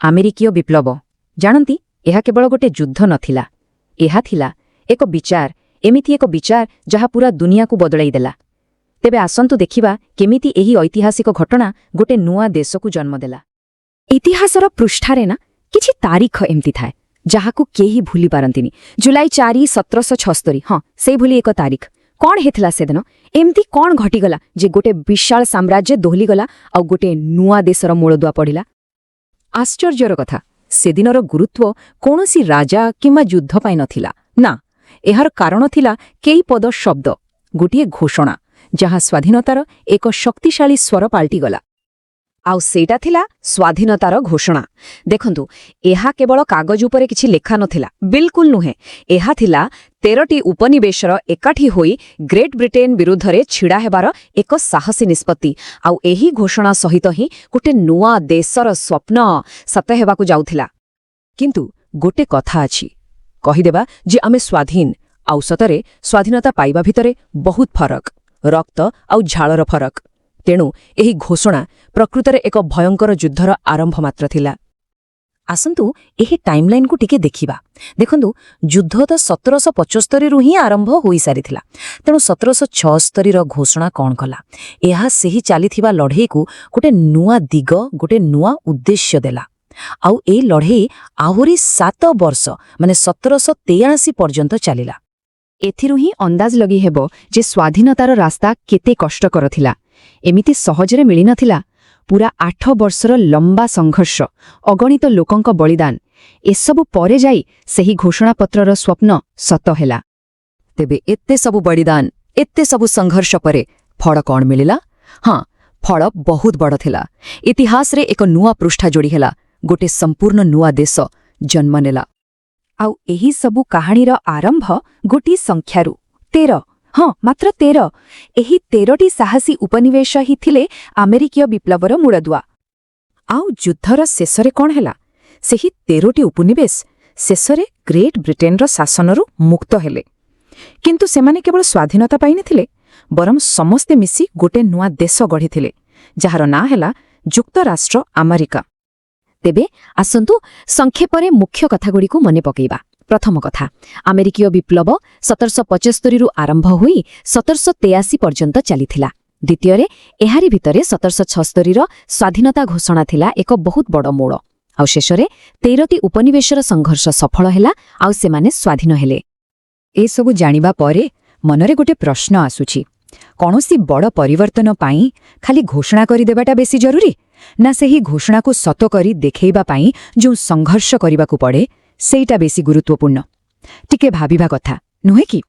ଆମେରିକୀୟ ବିପ୍ଳବ। ଜାଣନ୍ତି, ଏହା କେବଳ ଗୋଟେ ଯୁଦ୍ଧ ନଥିଲା। ଏହା ଥିଲା ଏକ ବିଚାର, ଏମିତି ଏକ ବିଚାର ଯାହା ପୁରା ଦୁନିଆକୁ ବଦଳାଇ ଦେଲା। ତେବେ ଆସନ୍ତୁ ଦେଖିବା କେମିତି ଏହି ଐତିହାସିକ ଘଟଣା ଗୋଟେ ନୂଆ ଦେଶକୁ ଜନ୍ମ ଦେଲା। ଇତିହାସର ପୃଷ୍ଠାରେ ନା କିଛି ତାରିଖ ଏମିତି ଥାଏ ଯାହାକୁ କେହି ଭୁଲି ପାରନ୍ତିନି। ଜୁଲାଇ 4, 1776। ହଁ, ସେଇଭଳି ଏକ ତାରିଖ। କ'ଣ ହେଇଥିଲା ସେଦିନ? ଏମିତି କ'ଣ ଘଟିଗଲା ଯେ ଗୋଟେ ବିଶାଳ ସାମ୍ରାଜ୍ୟ ଦୋହଲିଗଲା ଆଉ ଗୋଟେ ନୂଆ ଦେଶର ମୂଳଦୁଆ ପଡ଼ିଲା? ଆଶ୍ଚର୍ଯ୍ୟର କଥା, ସେଦିନର ଗୁରୁତ୍ୱ କୌଣସି ରାଜା କିମ୍ବା ଯୁଦ୍ଧ ପାଇଁ ନଥିଲା। ନା, ଏହାର କାରଣ ଥିଲା କେଇ ପଦ ଶବ୍ଦ, ଗୋଟିଏ ଘୋଷଣା, ଯାହା ସ୍ୱାଧୀନତାର ଏକ ଶକ୍ତିଶାଳୀ ସ୍ୱର ପାଲଟିଗଲା। ଆଉ ସେଇଟା ଥିଲା ସ୍ୱାଧୀନତାର ଘୋଷଣା। ଦେଖନ୍ତୁ, ଏହା କେବଳ କାଗଜ ଉପରେ କିଛି ଲେଖା ନଥିଲା, ବିଲକୁଲ ନୁହେଁ। ଏହା ଥିଲା 13ଟି ଉପନିବେଶର ଏକାଠି ହୋଇ ଗ୍ରେଟ୍ ବ୍ରିଟେନ ବିରୁଦ୍ଧରେ ଛିଡ଼ା ହେବାର ଏକ ସାହସୀ ନିଷ୍ପତ୍ତି। ଆଉ ଏହି ଘୋଷଣା ସହିତ ହିଁ ଗୋଟେ ନୂଆ ଦେଶର ସ୍ୱପ୍ନ ସତ ହେବାକୁ ଯାଉଥିଲା। କିନ୍ତୁ ଗୋଟେ କଥା ଅଛି, କହିଦେବା ଯେ ଆମେ ସ୍ୱାଧୀନ ଆଉ ସତରେ ସ୍ୱାଧୀନତା ପାଇବା ଭିତରେ ବହୁତ ଫରକ, ରକ୍ତ ଆଉ ଝାଳର ଫରକ। ତେଣୁ ଏହି ଘୋଷଣା ପ୍ରକୃତରେ ଏକ ଭୟଙ୍କର ଯୁଦ୍ଧର ଆରମ୍ଭ ମାତ୍ର ଥିଲା। ଆସନ୍ତୁ ଏହି ଟାଇମଲାଇନକୁ ଟିକେ ଦେଖିବା। ଦେଖନ୍ତୁ, ଯୁଦ୍ଧ ତ 1775ରୁ ହିଁ ଆରମ୍ଭ ହୋଇସାରିଥିଲା। ତେଣୁ 1776ର ଘୋଷଣା କ'ଣ କଲା? ଏହା ସେହି ଚାଲିଥିବା ଲଢ଼େଇକୁ ଗୋଟେ ନୂଆ ଦିଗ, ଗୋଟେ ନୂଆ ଉଦ୍ଦେଶ୍ୟ ଦେଲା। ଆଉ ଏଇ ଲଢ଼େଇ ଆହୁରି 7 ବର୍ଷ, ମାନେ 1783 ପର୍ଯ୍ୟନ୍ତ ଚାଲିଲା। ଏଥିରୁ ହିଁ ଅନ୍ଦାଜ ଲଗେଇ ହେବ ଯେ ସ୍ୱାଧୀନତାର ରାସ୍ତା କେତେ କଷ୍ଟକର ଥିଲା। ଏମିତି ସହଜରେ ମିଳିନଥିଲା। ପୁରା 8 ବର୍ଷର ଲମ୍ବା ସଂଘର୍ଷ, ଅଗଣିତ ଲୋକଙ୍କ ବଳିଦାନ, ଏସବୁ ପରେ ଯାଇ ସେହି ଘୋଷଣାପତ୍ରର ସ୍ୱପ୍ନ ସତ ହେଲା। ତେବେ ଏତେ ସବୁ ବଳିଦାନ, ଏତେ ସବୁ ସଂଘର୍ଷ ପରେ ଫଳ କ'ଣ ମିଳିଲା? ହଁ, ଫଳ ବହୁତ ବଡ଼ ଥିଲା। ଇତିହାସରେ ଏକ ନୂଆ ପୃଷ୍ଠା ଯୋଡ଼ି ହେଲା। ଗୋଟେ ସମ୍ପୂର୍ଣ୍ଣ ନୂଆ ଦେଶ ଜନ୍ମ ନେଲା। ଆଉ ଏହି ସବୁ କାହାଣୀର ଆରମ୍ଭ ଗୋଟିଏ ସଂଖ୍ୟାରୁ, 13। ହଁ, ମାତ୍ର 13। ଏହି 13ଟି ସାହସୀ ଉପନିବେଶ ହିଁ ଥିଲେ ଆମେରିକୀୟ ବିପ୍ଳବର ମୂଳଦୁଆ। ଆଉ ଯୁଦ୍ଧର ଶେଷରେ କ'ଣ ହେଲା? ସେହି 13ଟି ଉପନିବେଶ ଶେଷରେ ଗ୍ରେଟ୍ ବ୍ରିଟେନର ଶାସନରୁ ମୁକ୍ତ ହେଲେ। କିନ୍ତୁ ସେମାନେ କେବଳ ସ୍ୱାଧୀନତା ପାଇନଥିଲେ, ବରଂ ସମସ୍ତେ ମିଶି ଗୋଟେ ନୂଆ ଦେଶ ଗଢ଼ିଥିଲେ, ଯାହାର ନାଁ ହେଲା ଯୁକ୍ତରାଷ୍ଟ୍ର ଆମେରିକା। ତେବେ ଆସନ୍ତୁ ସଂକ୍ଷେପରେ ମୁଖ୍ୟ କଥାଗୁଡ଼ିକୁ ମନେ ପକାଇବା। ପ୍ରଥମ କଥା, ଆମେରିକୀୟ ବିପ୍ଳବ 1775ରୁ ଆରମ୍ଭ ହୋଇ 1783 ପର୍ଯ୍ୟନ୍ତ ଚାଲିଥିଲା। ଦ୍ୱିତୀୟରେ, ଏହାରି ଭିତରେ 1776ର ସ୍ୱାଧୀନତା ଘୋଷଣା ଥିଲା ଏକ ବହୁତ ବଡ଼ ମୋଡ଼। ଆଉ ଶେଷରେ 13ଟି ଉପନିବେଶର ସଂଘର୍ଷ ସଫଳ ହେଲା ଆଉ ସେମାନେ ସ୍ୱାଧୀନ ହେଲେ। ଏସବୁ ଜାଣିବା ପରେ ମନରେ ଗୋଟେ ପ୍ରଶ୍ନ ଆସୁଛି। କୌଣସି ବଡ଼ ପରିବର୍ତ୍ତନ ପାଇଁ ଖାଲି ଘୋଷଣା କରିଦେବାଟା ବେଶୀ ଜରୁରୀ, ନା ସେହି ଘୋଷଣାକୁ ସତ କରି ଦେଖେଇବା ପାଇଁ ଯେଉଁ ସଂଘର୍ଷ କରିବାକୁ ପଡ଼େ, ସେଇଟା ବେଶୀ ଗୁରୁତ୍ୱପୂର୍ଣ୍ଣ? ଟିକେ ଭାବିବା କଥା, ନୁହେଁ କି?